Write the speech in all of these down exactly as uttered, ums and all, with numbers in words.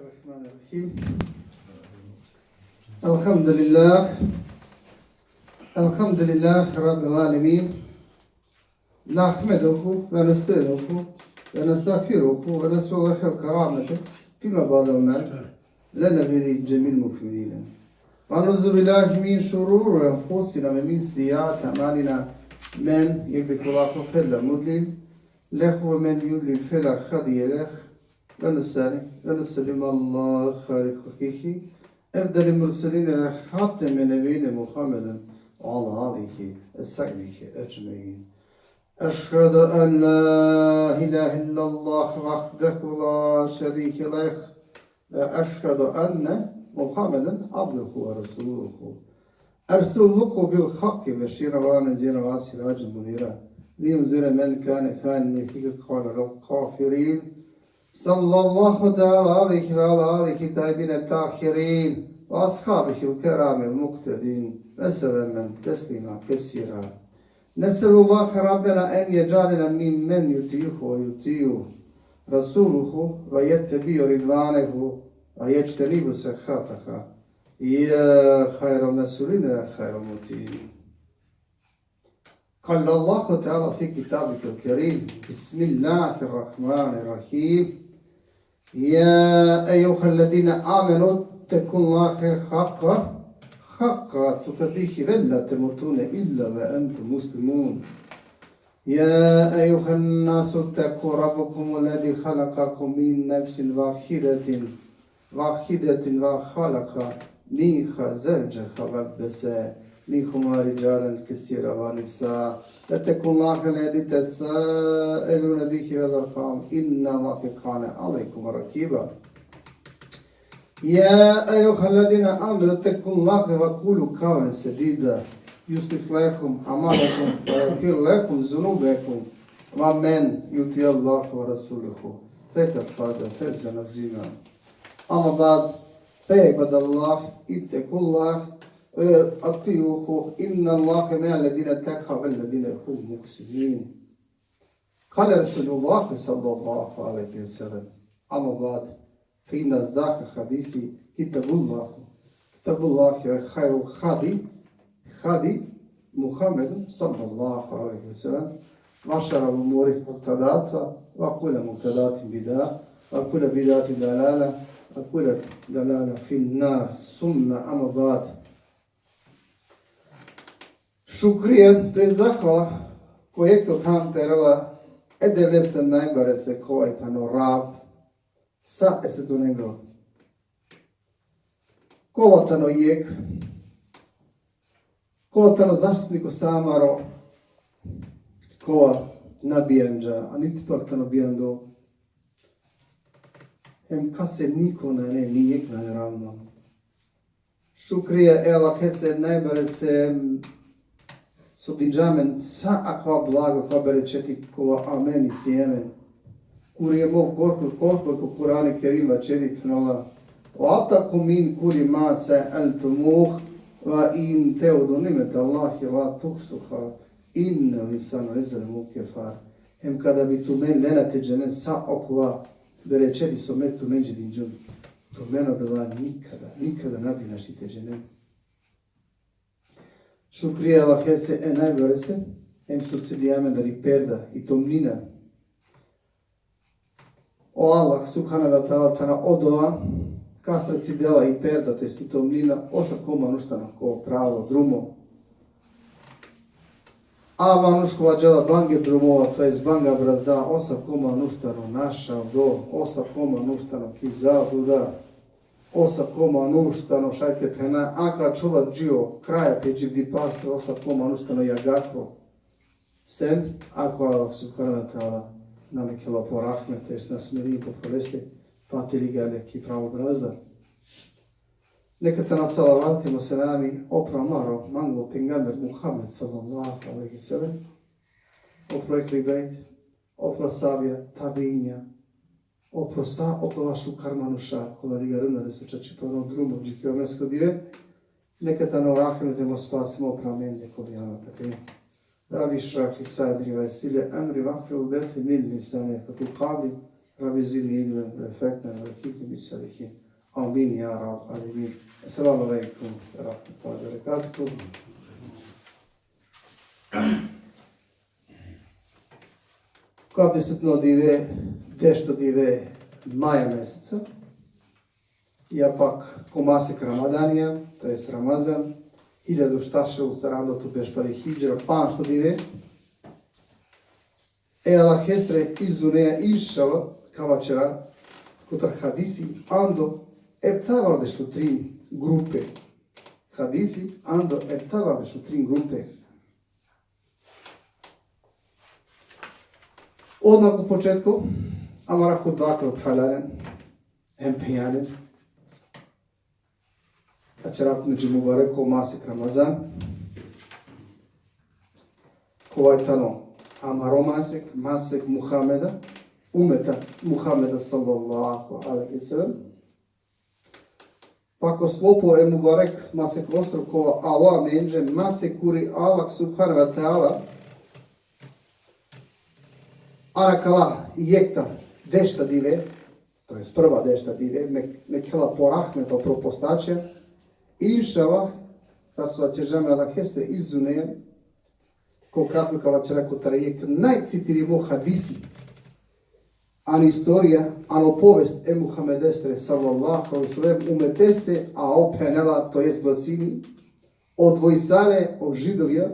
الرحمن الرحيم. الحمد لله. الحمد لله رب العالمين. نحمده ونستعينه ونستغفره ونسأله الكرامة فيما بعد الموت لنا ولجميع المؤمنين. ونعوذ بالله من شرور أنفسنا ومن سيئات أعمالنا. من يهده الله فلا مضل له ومن يضلل فلا هادي له. ونصلي ونسلم على خير خلقه أفضل المرسلين وخاتم النبيين محمد وعلى آله وصحبه أجمعين. أشهد أن لا إله إلا الله وحده لا شريك له، وأشهد أن محمدا عبده ورسوله، أرسله بالحق بشيرا ونذيرا وسراجا منيرا، لينذر من كان حيا ويحق القول على الكافرين. صلى الله تعالى عليه وعلى آله الطيبين الطاهرين وأصحابه الكرام المقتدين وسلم تسليما كثيرا. نسأل الله ربنا أن يجعلنا ممن يطيعه ويطيع رسوله ويتبع رضوانه ويجتنب سخطه. يا خير المسؤولين ويا خير المطيعين. قال الله تعالى في كتابه الكريم: بسم الله الرحمن الرحيم. يا أيها الذين آمنوا اتقوا الله حق، حق تقاته ولا تموتن إلا وأنتم مسلمون. يا أيها الناس اتقوا ربكم الذي خلقكم من نفس واحدة، واحدة وخلق منها زوجها وبث منهما رجالا كثيرا ونساء. واتقوا الله الذي تساءلون به والأرحام إن الله كان عليكم رقيبا. يا أيها الذين آمنوا اتقوا الله وقولوا قولا سديدا يصلح لكم أعمالكم ويغفر لكم ذنوبكم ومن يطع الله ورسوله فقد فاز فوزا عظيما. أما بعد، فيا عباد الله، اتقوا الله وأطيعوه، إن الله مع الذين اتقوا والذين هم محسنون. قال رسول الله صلى الله عليه وسلم: أما بعد، فإن أصدق الحديث كتاب الله، كتاب الله، وخير الهدي هدي محمد صلى الله عليه وسلم، وشر الأمور محدثاتها، وكل محدثة بدعة، وكل بدعة ضلالة، وكل ضلالة في النار. ثم أما بعد. Šukrija, to je zahvala, kojekto than perela e Devlese najbarese, kova i tano Rab sa e svetonengro. Kova tano jekh, kova tano zaštitniko sa amaro, kova na bijanđa, a niti pak tano bijando. Hem kase niko nane, ni jekh nane ravno. Šukrija e Allahese najbarese, so dinđa amen sa akava blago, akava berećeti kova amen isi amen. Kuri e mo korkor, korkor ko Kurani Kerim vaćeri, phenola: وآتاكم من كل ما سألتموه وإن تعدوا نعمة الله لا تحصوها إن الإنسان لظلوم كفار. Hem kada bi tumen lena te dženen sa okova berećeti so me tumenđe dinđum, tumen odova nikada, nikada na bi našti te dženen. Šukrija Allahese e najbarese, hem so cidija amen dari perda i tomnina. O Allah subhanehu ve teala tano odova kastar cidela i perda, to jest i tomnina, o sako manuš tano ko pravo drumo. A manuš kova džela bange drumova, to jest banga brazda, o sako manuš tano našaldo, o sako manuš tano ki zabluda, o sako manuš tano, šaj te phena, aka ačhola dži o kraj te dživdipastar, o sako manuš tano jagako. Sem ako Allah subhanehu ve teala na mekhela po rahmet, to jest na smirini po phralese, pa te ligja le ki pravo brazda. Neka tana salavati hem selami opro amaro manglo pejgamber Muhammed sallallahu alejhi ve sellem, opro ehli bejt, opro ashabija, tabiinja, opro sa okola šukar manuša kola ligarena leso čačipano drumo dži kijamesko dive. Neka tano rahmet hem o spas hem opro amende ko kijamesko dive. رب اشرح لي صدري ويسر لي أمري واحلل عقدة من لساني يفقهوا قولي. رب زدني علما وألحقني بالصالحين. آمين يا رب العالمين. السلام عليكم ورحمة الله وبركاته. Ko desetno dive, dešto dive maja meseca, ja pak ko masek Ramadanija, to jest Ramazan, hiljadu štar šel saranda tu bešpari hidžra, panšto dive, e Allahesre izuneja inšala ka vaćera kotar hadisi ando eftavardeš u trin grupe. Hadisi ando eftavardeš u trin grupe. Odmah ko početko, amara hutba ko phralalen, hem phenjalen, ačera ko međi mubareko masek Ramazan, kova tano amaro masek, masek Muhameda, umeta Muhameda sallallahu alejhi ve sellem. Pa ko sklopo e mubarek masek ostro kova alo amenđe, masek kuri Allah subhanehu ve teala, ana kala jekta dešta dive, to jest prva dešta dive, me, me kela po rahmet, po prostače, inšallah, sa so ćežame Allahesre izune, ko kratko ka vaćera kotar jek najcitirimo hadisi an istorija, ano povest e Muhammedesre, sallallahu alejhi ve sellem, umetese, a ov phenela, to jest glasini: odvojisale o Židovja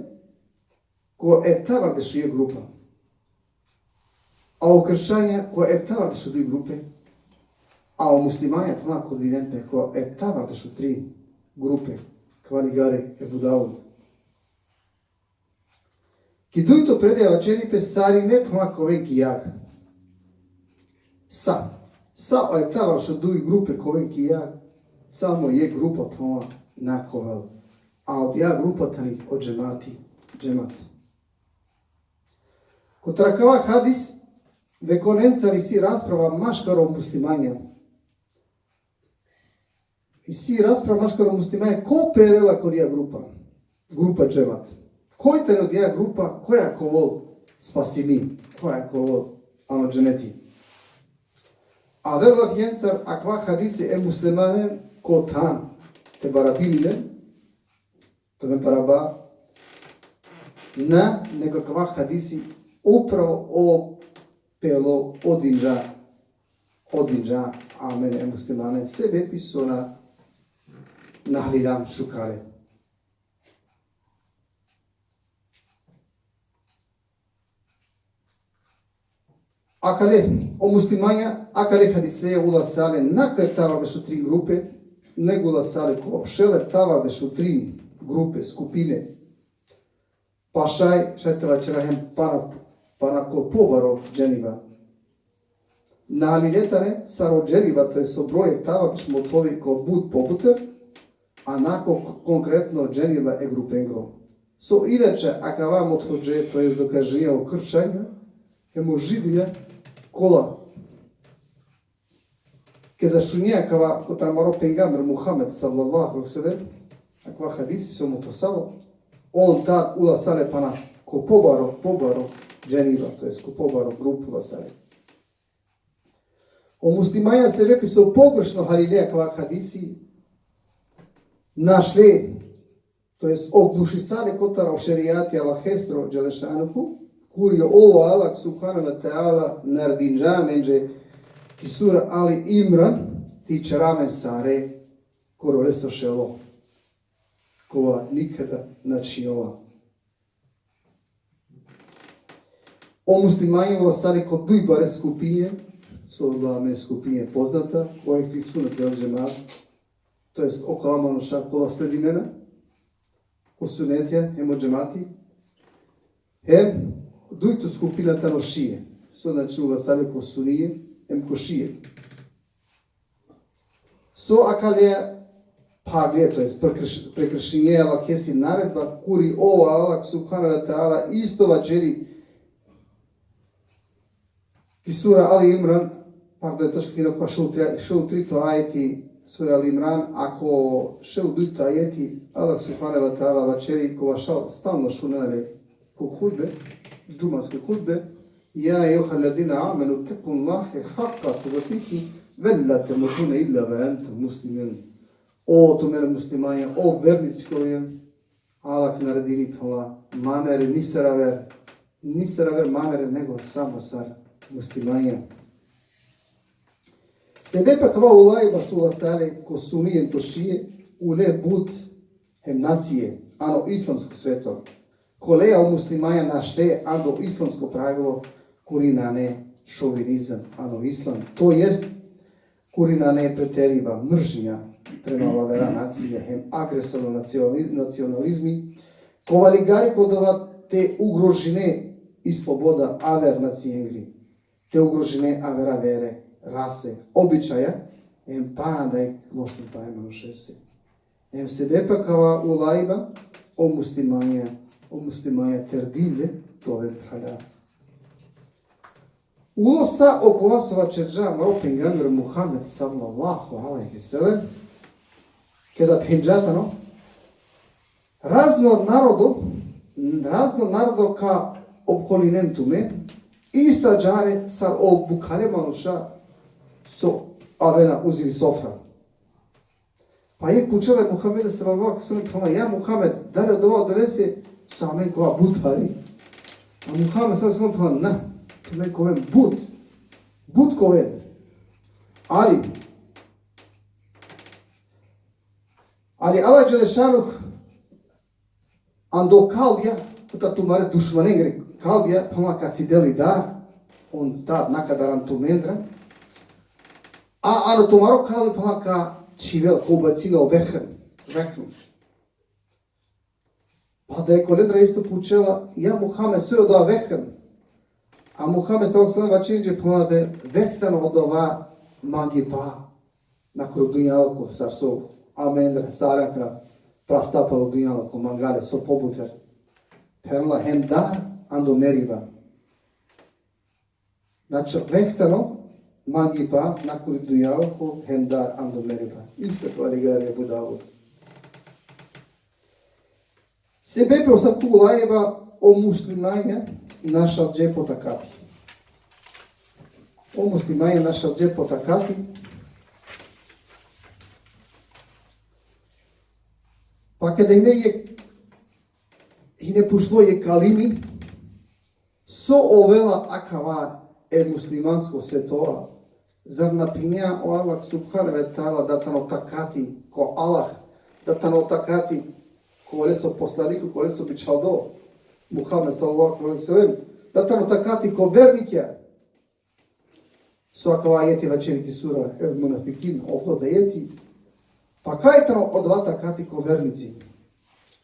ko eftavardeš u jek grupa, a o kršćanja ko eftavardeš u duj grupe, a o muslimanja, pana, ko dinen pe ko eftavardeš u trin grupe, kava ligari Ebu Davud. Ki dujto predaja vaćeri pe sarine pana ka oven ki jag. Sa, sa o eftavardeš u duj grupe ka oven ki jag, samo jek grupa pana na ka ovel. A odija grupa tani o džemati, džemat. Kotar akava hadis, vekonencar isi rasprava maškaro muslimanja. Isi rasprava maškaro muslimanja, ko perela ko odija grupa, grupa džemat. Koj tani odija grupa, koja ka ovol spasimi, koja ka ovol ano dženeti. Aver lavjencar akava hadisi e muslimane ko than te barabini len, te oven paraba, na, nego akava hadisi upravo ov pelo odinđa, odinđa amen e muslimane, sebepi so na, na halilam šukare. Akale, o muslimanja, akale hadise ulasale na ko eftavardeš u trin grupe, nego ulasale ko šel eftavardeš u trin grupe, skupine. Pa šaj, šaj te vaćera hem pana, pana ko pobaro dženiba. Na halile tane sar o dženiba, to jest o broj eftavardeš, mothovi ko but pobuter, a na ko konkretno dženiba e grupengro. So inače akava mothođe, to jest dokažinđa o kršćanja hem o Židija, kola keda šunđe akava kotar amaro pejgamber Muhammed sallallahu alejhi ve sellem, akava hadisi so mothosalo, on tad ulasale pana ko pobaro, pobaro dženiba, to jest ko pobaro grupa ulasale. O muslimanja sebepi so pogrešno halile akava hadisi, našle, to jest oglušisale kotar o šerijati Allahestro dželle šanuhu, kuri o Allah subhanehu ve teala naredinđa amenđe ki sura Ali Imran, te ićera amen sare koro leso šelo, kova nikada na činđola. O muslimanja ulasale ko duj bare skupinje, so odola amen skupinje poznata, ko ehli sunnet vel džemat, to jest okova manuša kola sledinena o sunetja hem o džemati, hem dujto skupina tano šije, so znači ulasale ko sunije hem ko šije. So akale phagle, to jest prekrš-, prekršinđe Allahesi naredba, kuri o Allah subhanehu ve teala isto vaćeri ki sura Ali Imran, pardon, točka trin, ko šel tri-, šel trito ajeti sura Ali Imran, a ko šel dujto ajeti Allah subhanehu ve teala vaćeri, kova šaj stalno šunena le ko hutbe, džumaske hutbe, يا أيها الذين آمنوا اتقوا الله حق تقاته ولا تموتن إلا وأنتم مسلمون. O tumen muslimanja, o vernici kolen, Allah naredini, phenela, ma mere nisar aver, nisar aver ma mere nego samo sar muslimanja. Sebepi akava ulajba so ulaja sale ko suni hem ko šije, ule but hem nacije ano islamsko sveto. Koleja o muslimanja našle ando islamsko pravilo, kuri nane šovinizam ano islam, to jest kuri nane preteriba, mržnja prema avera nacija hem agresivno nacionali-, nacionalizmi, kova ligari ko dova te ugrožine i sloboda aver naciengri, te ugrožine avera vere, rase, običaja, hem pana da i lošno pa e manušese. Hem sebepi akava ulajba, o muslimanja, o muslimanja terdile te oven phralja. Ulo sa okova so vaćerđa amaro pejgamber Muhammed sallallahu alejhi ve sellem, keda phenđa tano: Razno narodo, razno narodo ka opkolinen tumen, isto ađare sar o bukhale manuša so avena uzivi sofra. Pa jekh pučela e Muhammed sallallahu alejhi ve sellem, phenela: Ja Muhammed, dali odova odolese so amen kova but hari? A Muhammed sallallahu alejhi ve sellem phenela: Na, tumen ka oven but. But ka oven. Ali, ali Allah dželle šanuhu ando kalbija, kotar tumare dušmanengre kalbija, phenela, ka cidel i dar, on tad na ka daran tumendar. A ano tumaro kalbi, phenela, ka čhivel, ka ubacini o vehn, vehn. Pa da e kolendar isto pučela: Ja Muhammed, so odova vehn? A Muhammed sallallahu alejhi ve sellem vaćerđa, phenela: Be, vehn tano odova mangipa nakoro dunjaluko, sar so amendar sarakra prasta palo dunjaluko, mangale so pobuter. Phenela: Hem dar ando meriba. Znači, vehn tano mangipa nakoro dunjaluko, hem dar ando meriba. Isto kova ligari Ebu Davud. Sebepi asavko ulajba, o muslimanja našalđe po takati. O muslimanja našalđe po takati. Pa keda hine jekh, hine pučlo jekh alimi, so ovela akava e muslimansko svetoa, zar na phenđa o Allah subhanehu ve teala da tano takati ko Allah, da tano takati ko oleso poslaniko, ko oleso bičhaldo, Muhammed sallallahu alejhi ve sellem, da tano takati ko vernikja. So akava ajeti vaćeri ki sura El Munafikin, o god ajeti. Pa kaj tano odova takati ko vernici?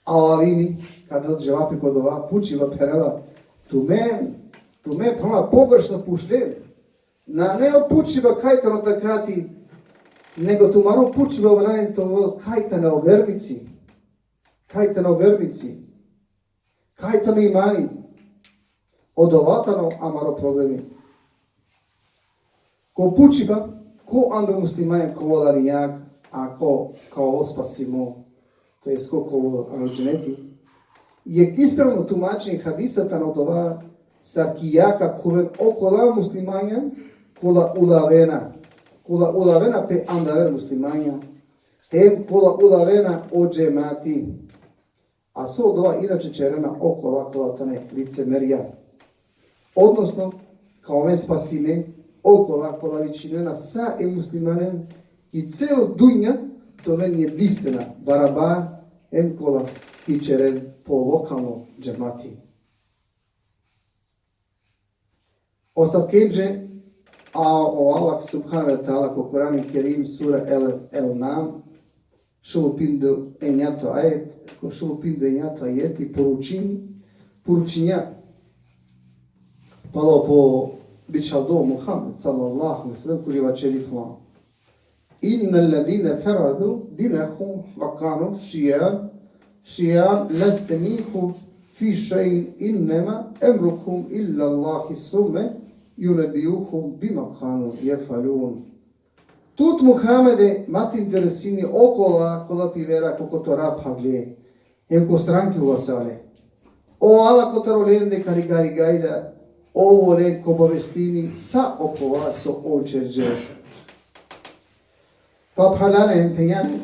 A o alimi ka del dževapi ko odova pučiba, phenela: Tumen, tumen, phenela, pogrešno pučlen. Nane o pučiba kaj tano takati, nego tumaro pučiba valjani te ovel kaj tane o vernici. Kaj tane o vernici. Kaj tano imani. Odova tano amaro problemi. Ko pučiba, ko ando muslimanja ka ovel arinjak, a ko ka ovel spasimo, to jest ko ka ovel ano dženeti. Jekh ispravno tumačenje hadisa tano odova, sar ki jag ka khuven okola muslimanja kola ulavena, kola ulavena pe ando aver muslimanja, hem kola ulavena o džemati. A so odova inače ćerena okola kola tane licemerja. Odnosno, ka oven spasime okola kola vičinena sa e muslimanen ki celo dunja te oven jedinstvena, barabar, hem kola ka ćeren po lokalno džemati. Asavkenđe, a o Allah subhanehu ve teala ko Kur'ani Kerim, sura El, El En'am, šel u pinda enjato ajet, ko šel u pinda enjato ajeti poručini, poručinđa palo po bičhaldo Muhammed sallallahu alejhi ve sellem, kuri vaćeri: Innellezine feradu dinehum ve kanu šija'an, šija'an leste minhum fi šej'in innema emruhum ilallahi summe junebbiuhum bima kanu jef'alun. Tut, Muhammede, ma te interesini okola kola pi vera ko kotora phavle, hem ko stranke uvasale. O Allah kotar olende ka rigari gajla, Ov olen ka obavestini sa okova so ov ćerđe. Pa phralalen, phenjalen,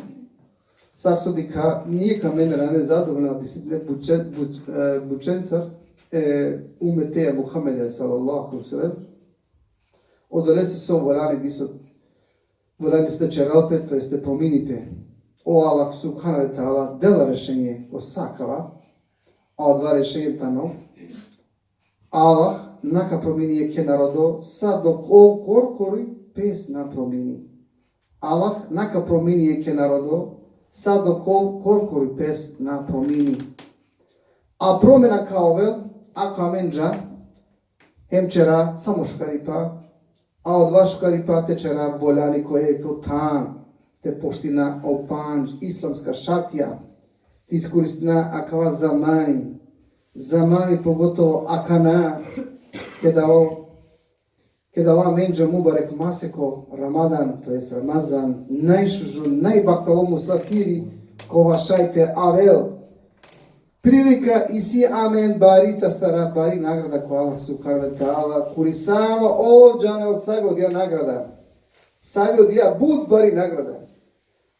sar so dikha, nijekh amen nane zadovoljno, disipline bučen-, buč-, e, bučencar, e, umeteja Muhammeda sallallahu alejhi ve sellem. Odolese so valjani diso, valjani diso te ćerel pe, to jest te promini pe. O Allah subhanehu ve teala dela rešenje o sa akava, a odova rešenje tano: Allah na ka promini jekhe narodo sa dok ov korkori pes na promini. Allah na ka promini jekhe narodo sa dok ov korkori pes na promini. A promena ka ovel ako amen dža hem ćera samo šukaripa, a odova šukaripa te ćera valjani ko jekh than, te poština o pandž islamska šartija, te iskoristina akava zamani, zamani pogotovo akana, keda o, keda o amenđe mubarek masek o Ramadan, to jest Ramazan, najšužo, najbahtalo musafiri, kova šaj te avel, prilika isi amen bari te astara bari nagrada ko Allah subhanehu ve teala, kuri samo ov džanel savi odija nagrada. Savi odija but bari nagrada.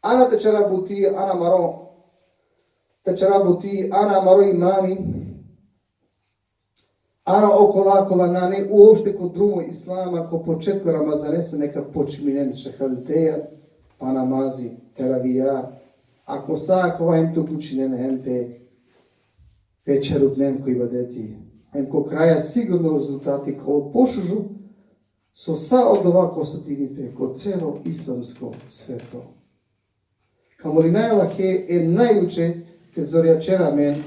Ana te ćera buti, ana amaro, te ćera buti, ana amaro imani, ana okola kola nane uopšte ko drumo islama, ko početko Ramazanese neka počminen šehadeteja, pa namazi, teravija, ako sa akava hem te uključinen hem te, te ćerutnen ko ibadeti. Hem ko kraja sigurno rezultati ka ovel pošužo, so sa odova ka osetini pe ko celo islamsko sveto. Ka molina e Allahe e najuče te zorjaćer amen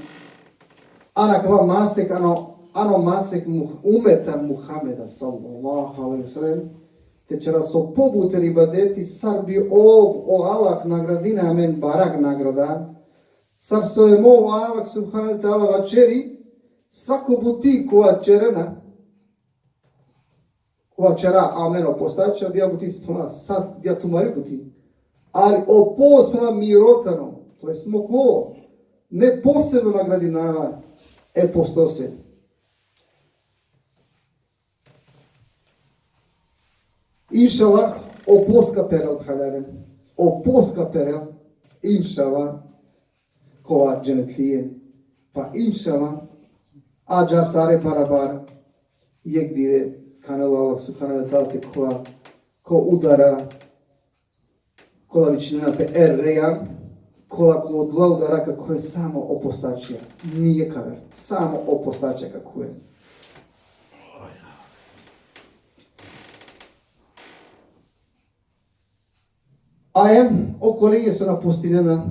ano akava masek, ano, ano masek Muh-, umeta Muhameda sallallahu alejhi ve sellem, te ćera so pobuter ibadeti, sar bi ov, o Allah, nagradina amen barak nagrada, sar so hem o Allah subhanehu ve teala vaćeri: Svako buti kova ćerena, kova ćera amen o postaća, dija buti, sad dija tumari buti. Ali o post miro tano, to jest moklo, me posebno nagradinava e postose. Inšallah, o post ka perel, phralalen. O post ka perel, inšallah, kova dženetlije. Pa inšallah, ađahar sare barabar, jekh dive, ka anel o Allah subhanehu ve teala te khuva ko udara, kola vičinena pe Er-Rejan, kola ko odola udara ka khuven samo o postaća. Nijekh aver, samo o postaća ka khuven. A em okolenđe so na postinena,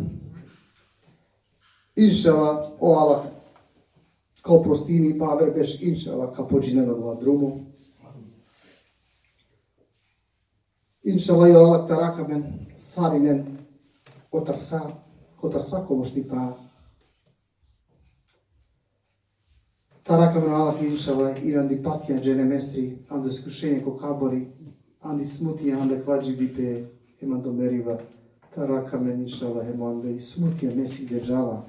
inšallah, o Allah ka oprostini, pa aver berš, inšallah, ka pođinen odova drumo. Inšallah, o Allah te arakha amen sarinen kotar sa, kotar sa pomoćnipa. Te arakha amen o Allah, inšallah, i andi patnja dženemesri, ando iskušenje ko kabori, andi smutnja, ando akava džibipe, hem ando meriba. Te arakha amen, inšallah, hem andi smutnja Mesih Dedžala.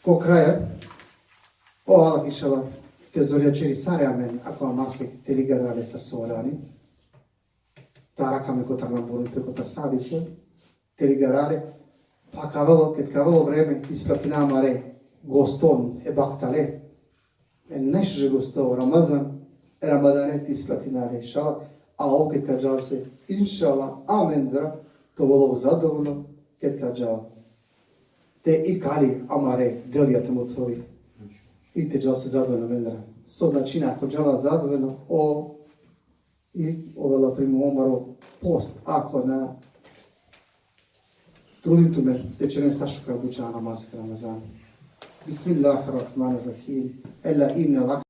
Ko kraja, o Allah, inšallah, te zorjaćeri sare amen akava masek te ligarale sar so valjani. Te arakha amen kotar na burun pe, kotar sa diso, te ligarale, pa ka avelo, ked ka avelo vreme, ispratina amare goston e bahtale. E najšuže gosto o Ramazan, e Ramadane te ispratina le, inšallah, a ov ked ka džal se, inšallah, amendar te ovel zadovoljno ked ka džal. Te ikali amare delija te mothovi. I te džal se zadovoljno amendar. So značini, ako džala zadovoljno, o I ovela primo amaro post, ako na, trudin tumen te ćeren sa šukar buća ano masek Ramazan. Bismillahirrahmanirrahim. Ela inne